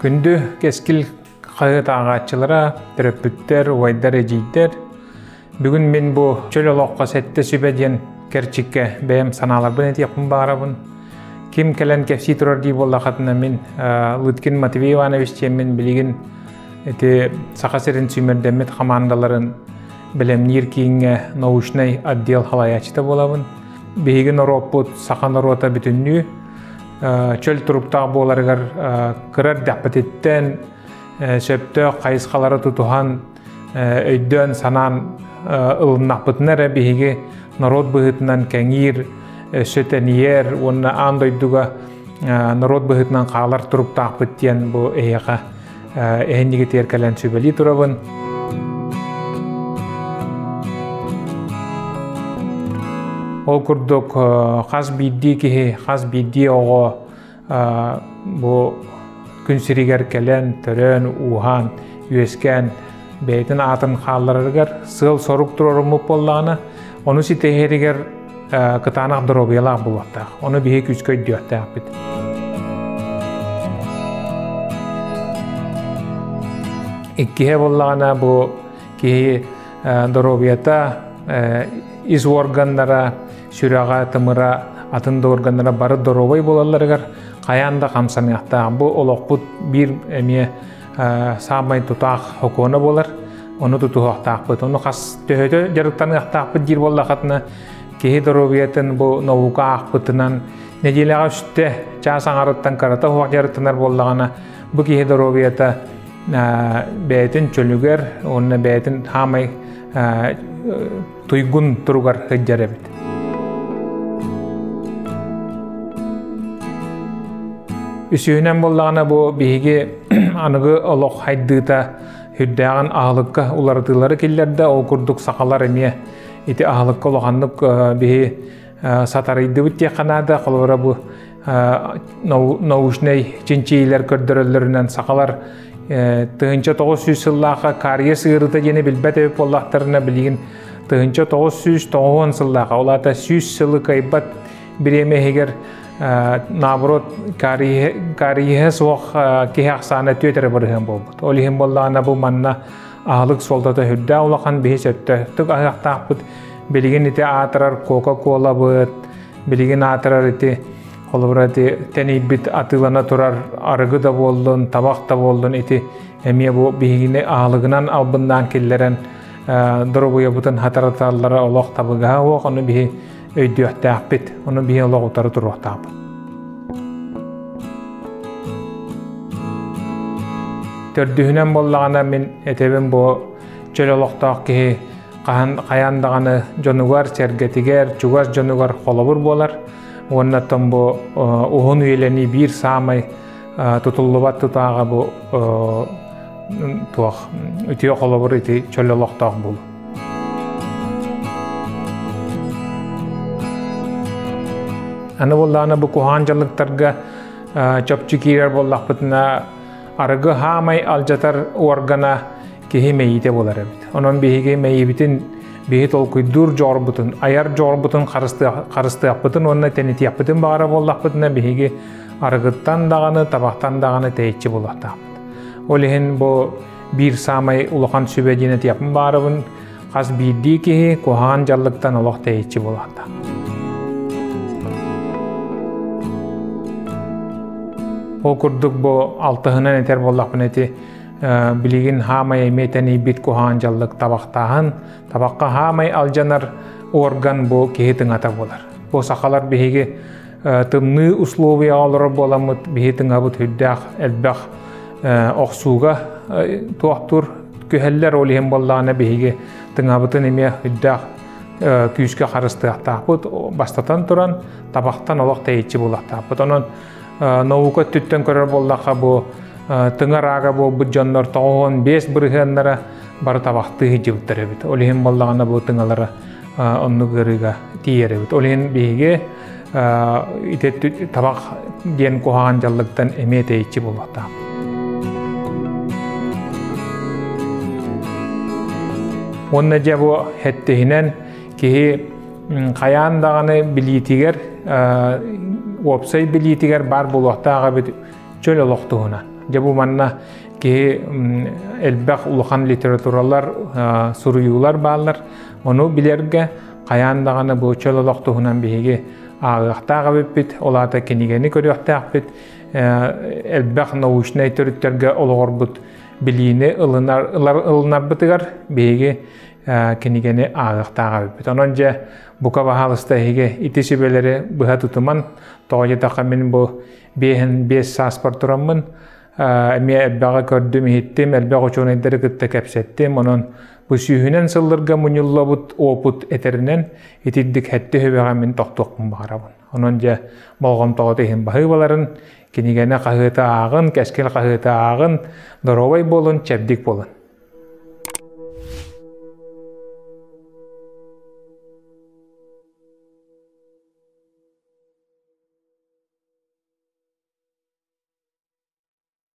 Күндү Кэскил хаһыат ааҕааччылара, төрөппүттэр, убайдар, эдьиийдэр, бүгүн мин бу чөл олоххо сэттэ сүбэ диэн кэрчиккэ бэйэм санааларбын этиэхпин баҕарабын. Ким кэлэн кэпсии турар дии буоллаххытына мин Лыткин Матвей Иванович диэммин билигин ити Саха сирин сүүмэрдэммит хамаандаларын бэлэмниир кииҥҥэ научнай отдел халайааччыта буолабын. Биһиги норуоппут саха норуота бүтүннүү чөл туруктаах буоларыгар кыра эрдэхпититтэн сөптөөх хайысхалары тутуһан өйдөөн санаан ылыннахпытына эрэ биһиги норуот быһыытынан кэҥиир, өссө тэнийэр уонна аан дойдуга норуот быһыытынан хаалар туруктаахпыт диэн бу эһиэхэ эһиннигитигэр кэлэн сүбэлии турабын. Ол курдук хас биирдии киһи, хас биирдии оҕо бу күн сиригэр кэлэн, төрөөн, ууһаан, үөскээн бэйэтин аатын хаалларарыгар сыал-сорук туруоруммут буоллаҕына, ону ситиһэригэр кытаанах доруобуйалаах буолуохтаах. Ону биһи күүскэ өйдүөхтээхпит. Иккиһэ буоллаҕына бу киһи доруобуйата, ис органнара, сүрэҕэ, тымыра, атын да органнара бары доруобай буолалларыгар хайаан да хамсаныахтаах. Бу олохпут биир эмиэ саамай тутаах сокуона буолар. Ону тутуһуохтаахпыт. Ону хас төһөтө дьарыктаныахтаахпыт диир буоллаххытына киһи доруобуйатын бу наука аахпытынан нэдиэлэҕэ үстэ чаас аҥарыттан кырата суох дьарыктанар буоллаҕына бу киһи доруобуйата бэйэтин чөлүгэр уонна бэйэтин хаамай туйгун туругар сылдьар эбит. Үсүһүнэн буоллаҕына бу биһиги аныгы олох хайдыыта үрдээҕин аһылыкка уларытыылары киллэрдэ. Ол курдук сахалар эмиэ ити аһылыкка улаханнык биһи сатарыйдыбыт диэххэ наада. Холобура бу научнай чинчийиилэр көрдөрөллөрүнэн сахалар 1900 сыллаахха кариес ыарыыта диэни билбэт эбит буоллахтарына билигин 1990 сыллаахха ол аата 100 сылы кыайбат бириэмэ иһигэр наоборот кариеһа суох киһи ахсаана түөрт эрэ бырыһыан буолбут. Ол иһин буоллаҕына бу манна аһылык суолтата үрдээх улахан биһи сөптөөхтүк аһыахтаахпыт. Билигин ити аатырар Кока-Колабыт, билигин аатырар ити холобура ити тэнийбит атыылана турар арыгы да буоллун, табах да буоллун ити эмиэ бу биһигини аһылыгынан албыннаан киллэрэн доруобуйабытын хатараталлара олох табыгаһа суох, ону биһи өйдүөхтээхпит, ону биһи олох утары туруохтаахпыт. Төрдүһүнэн буоллаҕына мин этэбин бу чөл олохтоох киһи хаһан хайаан даҕаны дьонугар, сэргэтигэр, чугас дьонугар холобур буолар. Уонна оттон бу уһун үйэлэнии биир саамай тутуллубат тутааҕа бу туох үтүө холобур ити чөл олохтоох буолуу. Аны буоллаҕына бу куһаҕан дьаллыктарга чопчу киирэр буоллахпытына арыгы хаамай алдьатар органа киһи мэйиитэ буолар эбит. Онон биһиги мэйиибитин биһи толкуйдуур дьоҕурбутун, айар дьоҕурбутун харыстыахпытын уонна тэнитиэхпитин баҕара буоллахпытына биһиги арыгыттан даҕаны, табахтан даҕаны тэйиччи буолуохтаахпыт. Ол иһин бу биир саамай улахан сүбэ диэн этиэхпин баарыбын хас биирдии киһи куһаҕан дьаллыктан олох тэйиччи буолуохтаах. Ол курдук бу алтыһынан этэр буоллахпына ити билигин хаамай эмиэ тэнийбит куһаҕан дьаллык табахтааһын, табахха хаамай алдьанар орган бу киһи тыҥата буолар. Бу сахалар биһиги тымныы условияҕа олорор буоламмыт биһи тыҥабыт үрдээх элбэх охсууга туохтуур күһэллэр ол иһин буоллаҕына биһиги тыҥабытын эмиэ үрдээх күүскэ харыстыахтаахпыт бастатан туран табахтан олох тэйиччи буолуохтаахпыт онон наука өттүттэн көрөр буоллахха бу тыҥа раага буолбут дьоннор 95 бырыһыаннара бары табахтыы сылдьыбыттар эбит ол иһин буоллаҕына бу тыҥалара оннук ыарыыга тиийэр эбит ол иһин биһиги ити табах диэн куһаҕан дьаллыктан эмиэ тэйиччи буолуохтаах. Уонна дьэ бу хэттиһинэн киһи хайаан даҕаны билиитигэр уопсай билиитигэр баар буолуохтаах эбит чөл олох туһунан. Дьэ бу манна киһи элбэх улахан литературалар, суруйуулар бааллар. Ону билэргэ хайаан даҕаны бу чөл олох туһунан биһиги ааҕыахтаах эбиппит, ол аата кинигэни көрүөхтээхпит, элбэх научнай төрүттэргэ олоҕорбут билиини ылынар, ылынарбытыгар биһиги кинигэни ааҕыахтаах эбиппит. Онон дьэ бука баһаалыста эһиги ити сүбэлэри быһа тутуман, тоҕо диэтэххэ мин бу биэһин биэс сааспар тураммын эмиэ элбэҕи көрдүм-иһиттим, элбэх учуонайдары кытта кэпсэттим. Онон бу сүүһүнэн сылларга мунньуллубут опыт этэринэн итирдик хэттэ сүбэҕэ мин тохтуохпун баҕарабын. Онон дьэ болҕомтоҕут иһин баһыыбаларын, кинигэни хаһыаты ааҕын, кэскил хаһыаты ааҕын, доруобай буолун, чэбдик буолун.